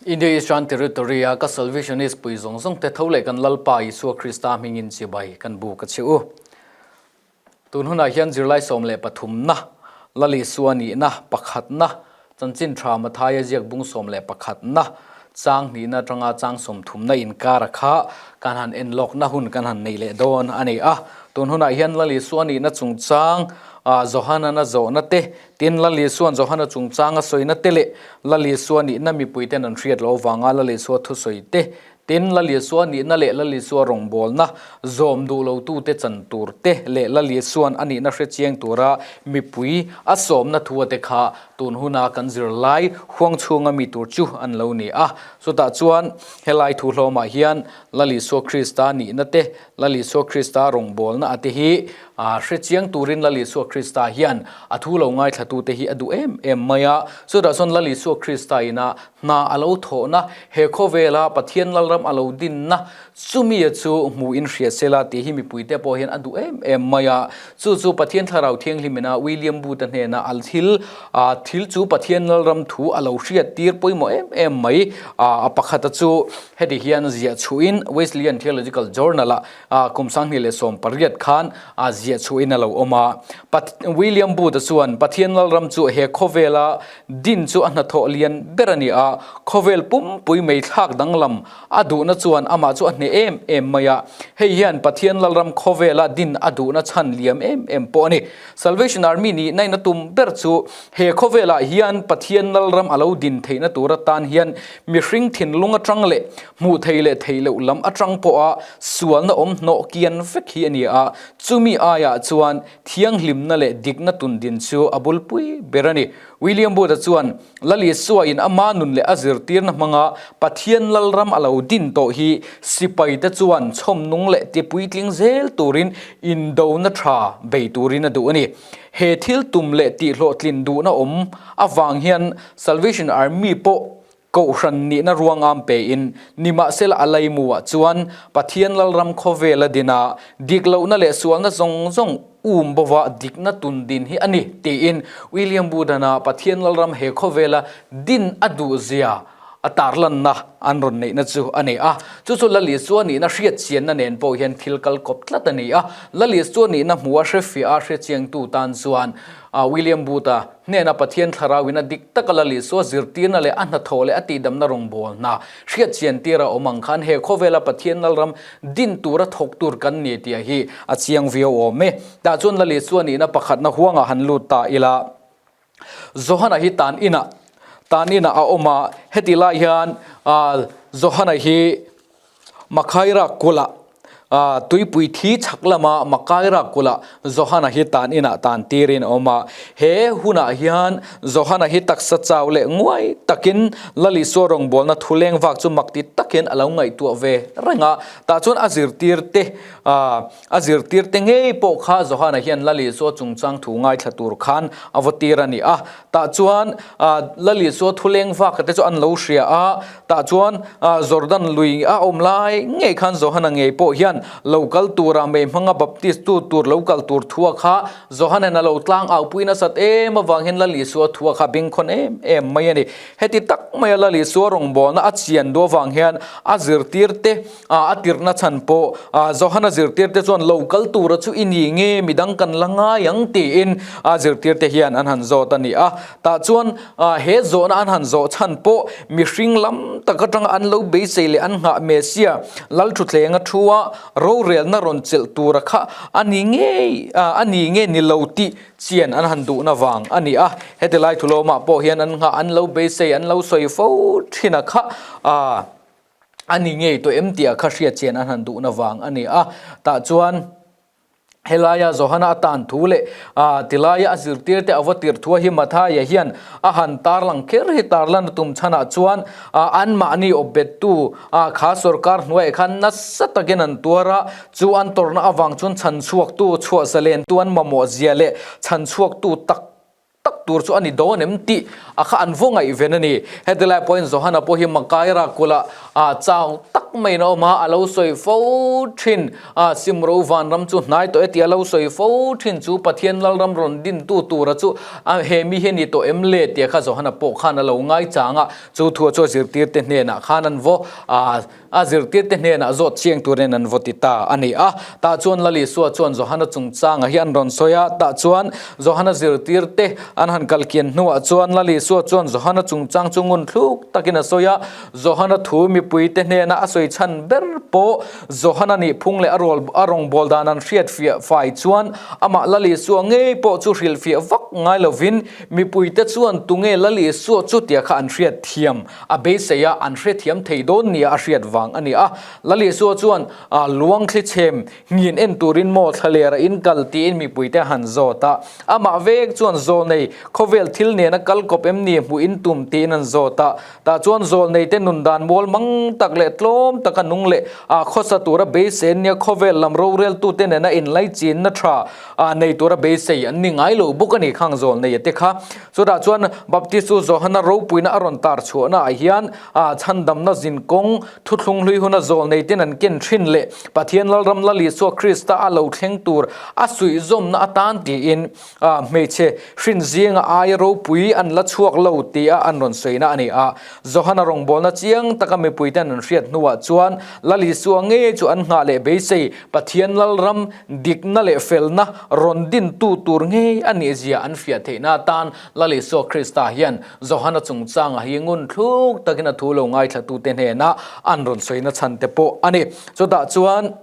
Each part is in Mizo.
India Eastern Territory a ka Salvationist pui zawng zawng te tho leh kan Lalpa Isua Krista hmingin chibai kan buk a che u. Tun hunah hian zirlai 13 na, Lal Isua nihna pakhatna, Chanchin Tha Mathaia ziak bung 11 na, chang hnihna atanga chang 30 na inkara kha kan han en lawkna hun kan han nei leh dawn a ni a. Tun hunah hian Lal Isua nihna chungchang Johana-na zawhna te, Tin, Lal Isua'n Johana chungchanga sawina te leh Lal Isua nihna mipuiten an hriat loh avanga Lal Isua thusawi te, tin, Lal Isua nihna leh Lal Isua rawngbawlna zawm duh lotute chan tur te leh Lal Isua'n a nihna hre chiang tura mipui a sawmna thua te kha tun huna kan zirlai huang chhunga mi tur chu an lo ni a. Chutah chuan helai thu hlawmah hian Lal Isua Krista nihna te, Lal Isua Krista rawngbawlna a te hi A hre chiang turin Lal Isua Krista hian a thu lo ngaithlatute hi a duh em em mai a. Chutah chuan Lal Isua Krista ina hna a lo thawhna, he khawvela Pathian Lalram a lo dinna chumia chu hmuhin hria sela tih hi mipuite pawh hian a duh em em mai a. Chu chu Pathian Thlarau Thianghlim ina William Booth-a hnena a thil thil chu Pathian Lalram thu a lo hriat tir pawimawh em em mai a. Pakhata chu heti hian ziah chhuhin Wesleyan Theological Journal-ah A kum 2018 khan a ziah chhuahin a lo awm a. William Booth-a chuan Pathian Lalram chu he khawvela din chu a hnathawh lian ber a ni a, khawvel pumpui mei thlak danglam a duhna chuan amah chu a hneh em em mai a. Hei hian Pathian Lalram khawvela din a duhna chhan liam em em pawh a ni. Salvation Army nih naina tum ber chu he khawvelah hian Pathian Lalram a lo din theihna tur atan hian mihring thinlung atang leh hmuh thei leh theih loh lam atang pawha sualna awm hnawh kian vek hi a ni a, chumi aiah chuan thianghlimna leh dikna tundin chu a bulpui ber a ni. William Booth-a chuan Lal Isua-in ama nun leh a zirtirna hmanga Pathian Lalram a lo din tawh hi sipaite chuan chhawmnung leh tipuitling zel turin indona tha bei turin a duh a ni. He thil tum leh tihhlawhtlin duhna awm avang hian Salvation Army pawh Kohhran nihna ruangam pein nimahsela a laimuah chuan Pathian Lalram khawvel a din a, dik lohna leh sualna zawng zawng um bova dikna tun din hi a ni, tiin William Budan-a Pathian Lalram he khawvela din a duhzia a tarlanna an rawn neihna chu a ni a. Chu chu Lal Isua nihna hriatchianna nen pawh hian thil kal kawp tlat a ni a. Lal Isua nihna hmuha hrefiah a hrechiangtu tan chuan William Booth-a Hnena Pathian Thlarauin a dik taka Lal Isua zirtirna leh a hnathawh leh a tihdamna rawngbawlna hriatchian tir a awm ang khan he khawvela Pathian Lalram din tura thawk tur kan ni tih hi a chiang viau awm e. Tah chuan Lal Isua nihna pakhatna huangah han lut ta ila. Johana hi tan inah tan inah a awm a, heti lai hian Johana hi Makhaira kulh-ah Tuipui thi chhak lama Makaira kulh-ah Johana hi tan inah tan tirin a awm a. He hunah hian Johana hi taksa chau leh nguai takin Lal Isua rawngbawlna thu leng vak chu mak ti takin a lo ngaihtuah ve reng a. Tah chuan a zirtirte a zirtirte ngei pawh kha Johana hian Lal Isua chungchang thu ngaithla tur khan a va tir a ni a. Tah chuan Lal Isua thu leng vak te chu an lo hria a. Tah chuan Jordan lui a awm lai ngei khan Johana ngei pawh hian lo kal tura mei hmanga baptist tu tur lo kal tur thua kha Johanen a lo tlang au pui nasat em avang hian Lal Isua thua kha bengkhawn em em mai a ni. Heti tak maia Lal Isua rawngbawlna a chian duh avang hian a zirtirte a tirhna chhan pawh Johana zirtirte chuan lo kal tura chu i ni nge midang kan la ngai ang tiin a zirtirte hian an han zawt a ni a. Tah chuan he zawhna an han zawh chhan pawh mihring lam tak atanga an lo beisei leh an nghah Messia Lalthuthleng a thu a, rorelna rawn chelh tura kha a ni ngei a ni nge ni lo tih chian an han duhna vang a ni a. Heti lai thulawmah pawh hian an nghah an lo beisei an lo sawi fo thin a kha a ni ngei tawh em tih a kha hriat chian an han duhna vang a ni a. Tah chuan. Helaia Johana a tan thu leh tilaia a zirtirte a va tirh thua hi Mathaia hian a han tarlang kher hi tarlan a tum chhanah chuan anmahni awpbettu kha sorkar hnuaiah khan nasa takin an tuar a, chu an tawrhna avang chuan chhanchhuaktu chhuah zalentu an mamawh zia leh chhanchhuaktu tak tak tur chu a ni dawn em tih a kha an vaw ngaih ven a ni. Heti lai pawhin Johana pawh hi Makaira kulh ah chau tak maiin a awm a, a lo sawi fo thin. A Simro vanram chu hnai tawh e tih a lo sawi fo thin chu Pathian Lalram rawn dintu tura chu a he mi hi a ni tawh em le tih kha Johana pawh khan a lo ngaichang a, chu thu chu a zirtirte hnenah khan an vaw a. A zirtirte hnenah zawt chiang turin an vaw ti ta a ni a. Tah chuan Lal Isua chuan Johana chungchangah hi an rawn sawi a. Tah chuan Johana zirtirte an han kal kian hnuah chuan Lal Isua chuan Johana chungchang chu ngun thluk takin a sawi a. Johana thu mipuite hnena a sawi chhan ber pawh Johana nih phung leh a rawl a rawngbâwl dan an hriat fiah fai chuan amah Lal Isua ngei pawh chu hrilhfiah vak ngai lovin mipuite chuan tunge Lal Isua chu tia kha an hriat thiam A beisei a, an hrethiam thei dawn nia a hriat vang a ni a. Lalisua chuan luang thli chhem nghin en turin maw thlaler a inkal tiin mipuite a han zawt a. Amah vek chuan zawlnei khawvel thil nena kal kawp em ni hmuh in tum tiin an zawt a. Tah chuan zawlneite nun dan mual mang tak leh tlawm taka nung leh khawsa tura beisei an nia khawvel lam roreltute nena inlaichinna tha nei tura beisei an ni ngai lo bawk a ni khang zawlneia te kha. Chutah chuan Baptist chu Johana ropuina a rawn tar chhuahnaah hian chhandamna zin kawng thuthlung hlui huna zawl neiten an ken thin leh Pathian Lalram Lal Isua Krista a lo thleng tur a suihzawmna atan tiin hmeichhe hrin zinga aia ropui an la chhuak lo tia an rawn sawina a ni a. Johana rawngbawlna chiang taka mipuiten an hriat hnuah chuan Lal Isua ngei chu an nghah leh beisei Pathian Lalram Dikna leh felna rawn dintu tur ngei a nih zia an hriat theihna atan Lal Isua Krista hian Johana chungchanga hi ngun thluk takin a thu lo ngaithlatute hnenah an rawn sawina chhan te pawh a ni. Chutah chuan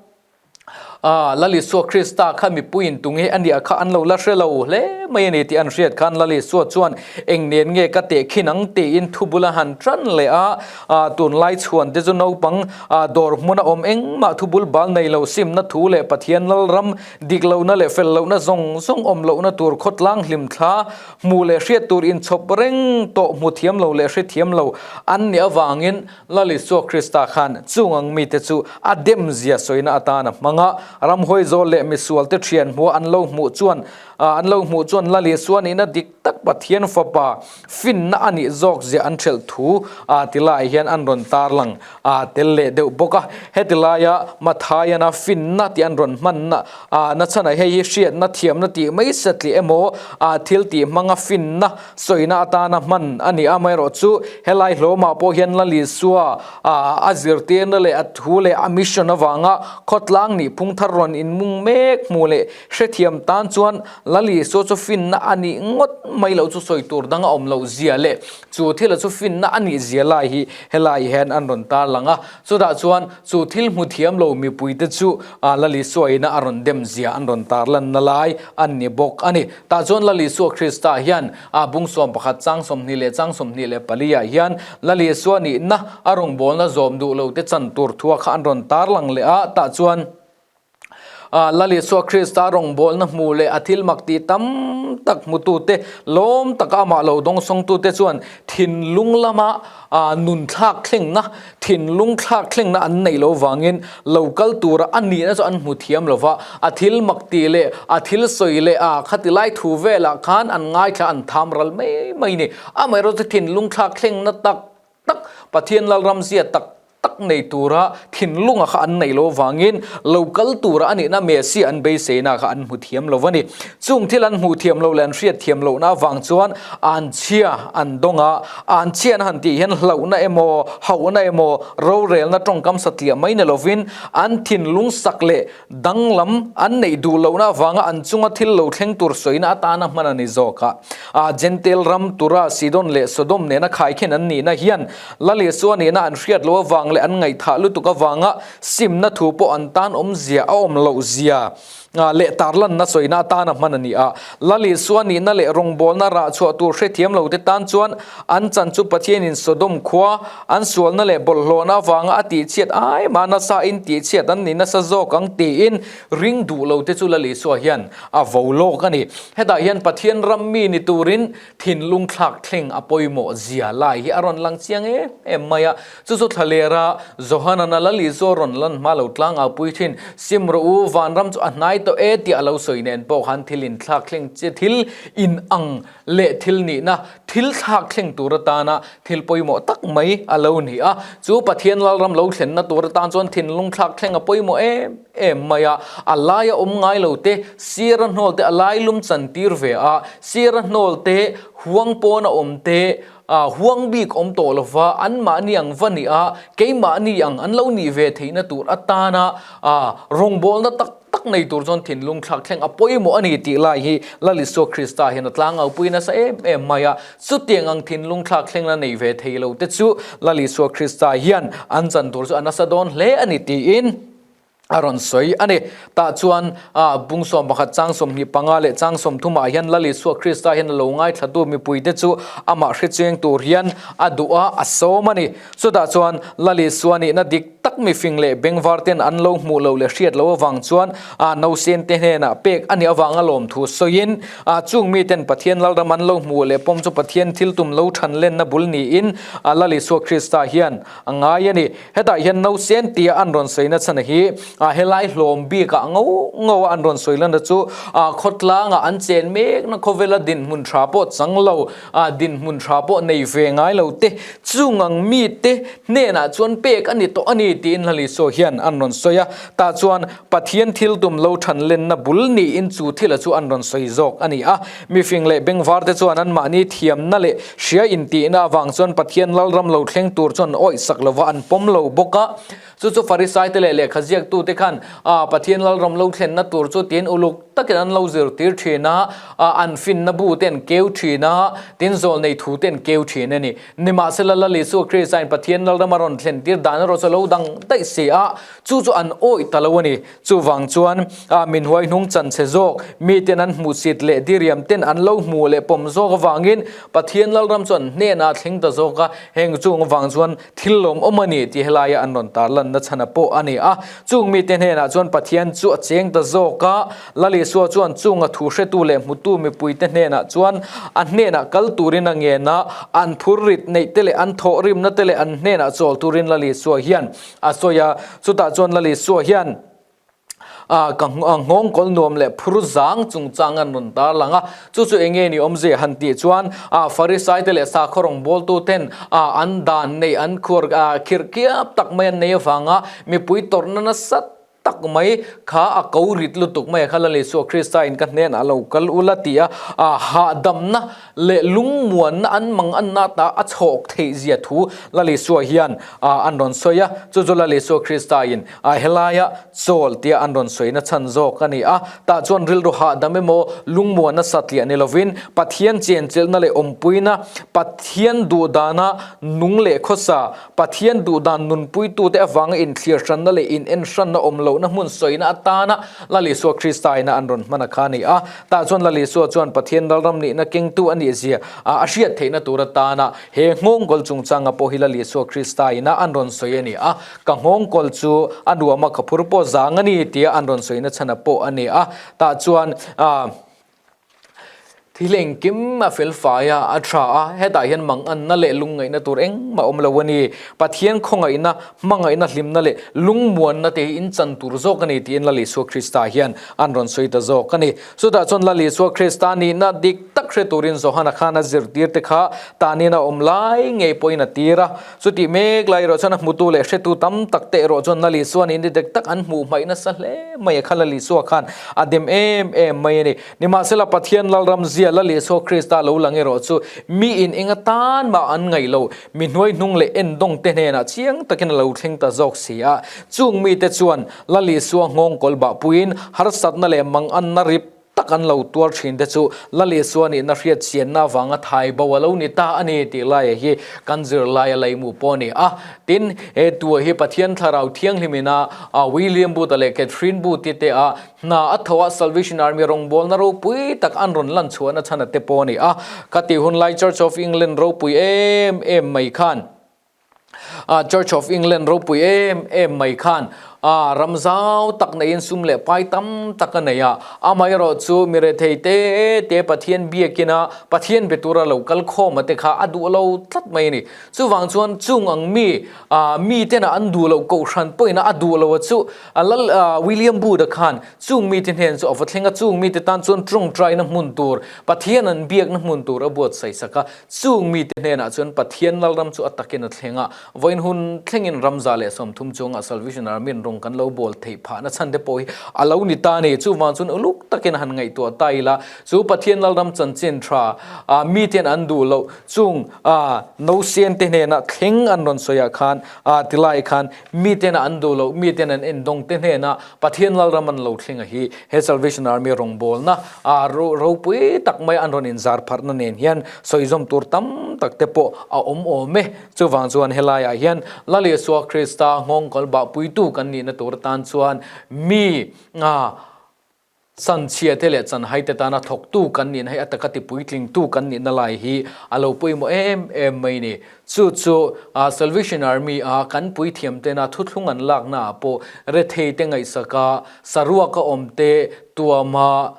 Lal Isua Krista kha mipuiin tunge a nih kha an lo la hre lo hle mai a ni tih an hriat khan Lal Isua chuan eng nen nge ka tehkhin ang tiin thu bula han tan leh a. Tunlai chhuan te chu naupang dawr hmuna awm engmah thu bul bal nei lo simna thu leh Pathian Lalram dik lohna leh fel lohna zawng zawng awm lohna tur khawtlang hlim thla hmu leh hriat tur inchhawp reng tawh hmu thiam lo leh hre thiam lo an nih avangin Lal Isua Krista khan chung ang mite chu a demzia sawina atan a hmang a. Ramhuai zawl leh misualte thian hmua an lo hmuh chuan an lo hmuh chuan Lal Isua nihna dik tak Pathian Fapa Finna a nih zawk ziah an hrelh thu a ti laiah hian an rawn tarlang a tel leh deuh bawk a. Heti laia Matthaiana finna tih an rawn hmanna a nachhanah hei hi hriatna thiamna tih mai satliah emaw a thil tih hmanga finna sawina atana hman a ni a. Amaherawhchu helai hlawmah pawh hian Lal Isua a zirtirna leh a thu leh a mission avanga khawtlang nih phung thar rawn inmung mek hmuh leh hrethiam tan chuan Lal Isua chu finna a nih ngawt mai loh chu sawi tur dang a awm loh zia leh chu thila chu finna a nih zia lai hi helai hian an rawn tarlang a. Chutah chuan chu thil hmu thiam lo mipuite chu Lal Isua ina a rawn dem zia an rawn tarlanna lai an ni bawk a ni. Tah chuan Lal Isua Krista hian bung 11 chang 20 leh chang 24 ah hian Lal Isua nihna a rawngbawlna zawm duh lo te chan tur thua kha an rawn tarlang leh a. Tah chuan. Lal Isua Krista rawngbawlna hmuh leh a thil mak tih tam tak hmutute, lawm taka amah lo dawngsawngtute chuan thinlung lama nun thlak thlengna, thinlung thlak thlengna an neih loh vangin lo kal tura a nihna chu an hmu thiam lo va. A thil mak tih leh a thil sawi leh a khati lai thu velah khan an ngaithla an tham ral mai mai ni. Amaherawhchu thinlung thlak thlengna tak tak, Pathian Lalramzia tak tak nei tura thinlunga kha an neih loh avangin lo kal tura a nihna Messi an beiseina kha an hmu thiam lo a ni. Chung thil an hmuh thiam loh leh an hriat thiam lohna avang chuan an chhia an dawng a, an chhia an han tih hian hlauhna emaw, hauhna emaw, rorelna tawngkam satliah mai ni lovin an thinlung sak leh Danglam an neih duh lohna avanga an chunga thil lo thleng tur sawina atana hman a ni zawk a. A Jentail ram Tura, Sidon leh Sodom nena khaikhin an nihna hian Lal Isua nihna an hriat loh avang leh an ngaihthah lutuk avanga simna thu pawh an tan awmzia a awm loh zia leh tarlanna sawina atana hman a ni a. Lal Isua nihna leh rawngbawlna rah chhuah tur hrethiam lote tan chuan an chan chu Pathianin Sodom khua An sualna leh bawlhhlawhna avanga a tihchhiat ai mah nasa in tihchhiat an ni nasa zawk ang tiin ring duh lo te chu Lal Isua hian a vo lawk a ni. Hetah hian Pathian ram mi ni turin thinlung thlak thleng a pawimawh zia lai hi a rawn lang chiang em em mai a. Chu chu thlalera. laia Johana Lal Isua rawn lan hma lo tlang au pui thin, Sim rawh u, vanram chu a hnai tawh e tih a lo sawi nen pawh khan thil inthlak thleng che thil inang leh thil nihna thil thlak thleng tur atana thil pawimawh tak mai a lo ni a. Chu Pathian Lalram lo thlenna tur atan chuan thinlung thlak thleng a pawimawh em em mai a. A laia awm ngai lo te, sira hnawl te a lai lum chan tir ve a, sira hnawl te, huang pawna awm te, huang bik awm tawh lova anmahni ang va nih a, keimahni ang an lo nih ve theihna tur atana rawngbawlna tak tak nei tur chuan thinlung thlak thleng a pawimawh a ni tih lai hi Lal Isua Krista hian a tlangau-pui nasa em em mai a. Chutiang ang thinlung thlak thleng la nei ve thei lo te chu Lal Isua Krista hian an chan tur chu a nasa dawn hle a ni tiin a rawn sawi a ni. Tah chuan bung 11 chang 25 leh chang 30 ah hian Lal Isua Krista hian a lo ngaithlatu mipuite chu amah hrechiang tur hian a duh a, a sawm a ni. Chutah chuan Lal Isua nihna dik tak mifing leh bengvar ten an lo hmuh loh leh hriat loh avang chuan nausen te hnenah pek a nih avanga lawmthu sawiin chung miten Pathian Lalram an lo hmuh leh pawm chu Pathian thil tum lo than lenna bul niin Lal Isua Krista hian a ngai a ni. Hetah hian nausen tia an rawn sawina chhan hi helai hlawm bikah ngo ngo a an rawn sawi lana chu khawtlangah an chen mekna khawvela dinhmun tha pawh chang lo, dinhmun tha pawh nei ve ngai lo te chung ang mite hnenah chuan pek a ni tawh a ni tiin Hlalisaw hian an rawn sawi a. Tah chuan Pathian thil tum lo than lenna bul niin chu thila chu an rawn sawi zawk a ni a. Mifing leh bengvar te chuan anmahni thiamna leh hria intihna avang chuan Pathian Lalram lo thleng tur chuan awihsak lova an pawm lo bawk a. Chu chu Farisai te leh lehkha ziaktute khan Pathian Lalram lo thlenna tur chu tiin uluk takin an lo zirtir thin a, an finna bu te an keu thin a, tin zawlnei thu te an keu thin a ni. Nimahsela Lal Isua Kristain Pathian Lalram a rawn thlentir dan erawh chu a lo dang daih si a, chu chu an awih ta lo a ni. Chuvang chuan min huai hnung chan che zawk, miten an hmuhsit leh diriam ten an lo hmuh leh pawm zawk avangin Pathian Lalram chu an hnenah a thleng ta zawk a, heng chung avang chuan thil lawmawm a ni tih helaia an rawn tarlanna chhana pawh a ni a. Chung mite hnenah chuan Pathian chu a cheng ta zawk a, Lal Isua chuan chunga thu hretu leh hmutu mipuite hnenah chuan a hnenah kal turin a ngen a, an phurrit neih te leh an thawhrimna te leh an hnenah chawl turin Lal Isua hian a sawi a, chutah chuan Lal Isua hian ka nghawngkawl nuam leh phur zang chungchang an rawn tar lang a, chu chu eng nge ni awmzia han tih chuan Farisai te leh sakhaw rawngbawltu ten an dan neih an khuar khirh kiap tak mai an nei avanga mipui tawrhna nasa tak mai kha a ko rit lutuk mai a kha Lal Isua Krista in ka hnenah lo kal ula ti a hahdamna leh lungmuanna an mang anna ta a chhawk theih zia thu Lal Isua hian an rawn sawi a, chu chu Lal Isua Krista in helaia chawl tia an rawn sawina chhan zawk a ni a, tah chuan rilru hahdam emaw lungmuanna satliah ni lovin Pathian chenchilhna leh awmpuina, Pathian duhdana nung leh khawsa, Pathian duhdan nunpuitute avanga inthlir hranna leh inenhranna awm lohna hmun sawina atana Lal Isua Krista ina an rawn hman a kha a ni a. Tah chuan Lal Isua chuan Pathian Lalram nihna kengtu a nih zia a hriat theihna tur atana he nghawngkawl chungchanga pawh hi Lal Isua Krista ina an rawn sawi a ni a. Ka nghawngkawl chu a nuam a, ka phur pawh zang a ni tia an rawn sawina chhana pawh a ni a. Tah chuan. Thil engkim a fel fai a, a tha a, hetah hian manganna leh lungngaihna tur engmah awm lo a ni. Pathian khawngaihna, hmangaihna, hlimna leh lungmuanna te hi in chan tur zawk a ni tiin Lal Isua Krista hian an rawn sawi ta zawk a ni. Chutah chuan Lal Isua Krista nihna dik tak hre turin Johana khan a zirtir te kha tanin a awm lai ngei pawhin a tir a. Chutih mek lai erawh chuan a hmutu leh hretu tam tak te erawh chuan Lal Isua nihna dik tak an hmuh hmaih nasa hle mai a kha Lal Isua khan a dem em em mai a ni. Nimahsela Pathian Lalram zia Lal Isua Krista lo lang erawh chu miin eng atan mah an ngaih lo, mi hnuaihnung leh endawng te hnenah chiang takin a lo thleng ta zawk si a. Chung mite chuan Lal Isua nghawngkawl bahpuiin harsatna leh manganna rip tak an lo tuar thin te chu Lal Isua nihna hriat chianna avanga thai bo a lo ni ta a ni tih laia hi kan zirlaia leimu pawh a ni a. Tin, he tua hi Pathian Thlarau Thianghlimin a William Booth-a leh Catherine Booth-i te a Hna a tho a, Salvation Army rawngbawlna ropui tak an rawn lan chhuahna chhan a te pawh a ni a. Khatih hun lai Church of England ropui em em mai khan Church of England ropui em em mai khan. A ram zau tak neiin sum leh pai tam tak a nei a, amaherawhchu mi rethei te te Pathian biakina Pathian be tura lo kal khawma te kha a duh lo tlat mai a ni. Chuvang chuan chung ang mi mi tena an duh loh kohhran pawhin a duh lo a chu Lal William Booth-a khan chung mite hnen chu a va thleng a, chung mite tan chuan tawngtaina hmun tur, Pathian an biakna hmun tur a buatsaih sak a, chung mite hnenah chuan Pathian Lalram chu a takin a thleng a. Vawiin hun thlengin ramza leh 30 chungah Salvation Army in rawng kan lo bawl theih phahna chhan te pawh hi a lo ni ta a ni. Chuvang chuan uluk takin han ngaihtuah ta ila, chu Pathian Lalram chanchin tha miten an duh loh chung nausen te hnena thleng an rawn sawi ah khan tilai khan miten an duh loh, miten an endawng te hnena Pathian Lalram an lo thleng a hi he Salvation Army rawngbawlna ropui tak mai an rawn inzar pharhna nen hian sawizawm tur tam tak te pawh a awm awm e. Chuvang chuan helaiah hian Lal Isua Krista nghawng kawl bahpuitu kan nihna tur atan chuan mi chanchhia te leh chanhaite tana thawktu kan nihna hi a taka tipuitlingtu kan nihna lai hi a lo pawimawh em em mai ni. Chu chu Salvation Army a kan puithiam tena thuthlung an lakna ah pawh rethei te ngaihsaka saruaka awm te tuama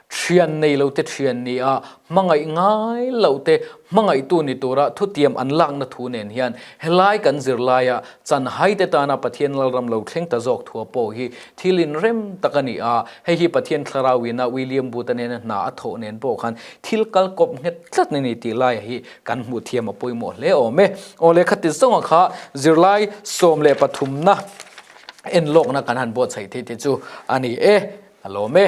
Thian nei lo te thian ni a, hmangaih ngai loh te hmangaihtu ni tura thutiam an lakna thu nen hian helai kan zirlaia chanhai te tana Pathian Lalram lo thleng ta zawk thua pawh hi thil inrem tak a ni a, hei hi Pathian Thlarauina William Booth-a nena hna a thawh nen pawh khan thil kal kawp nghet tlat a ni tih laia hi kan hmuh thiam a pawimawh hle awm e. Aw lehkha ti zawnga kha zirlai 13 na enlawkna kan han buatsaih theih te chu a ni e, a lawm e.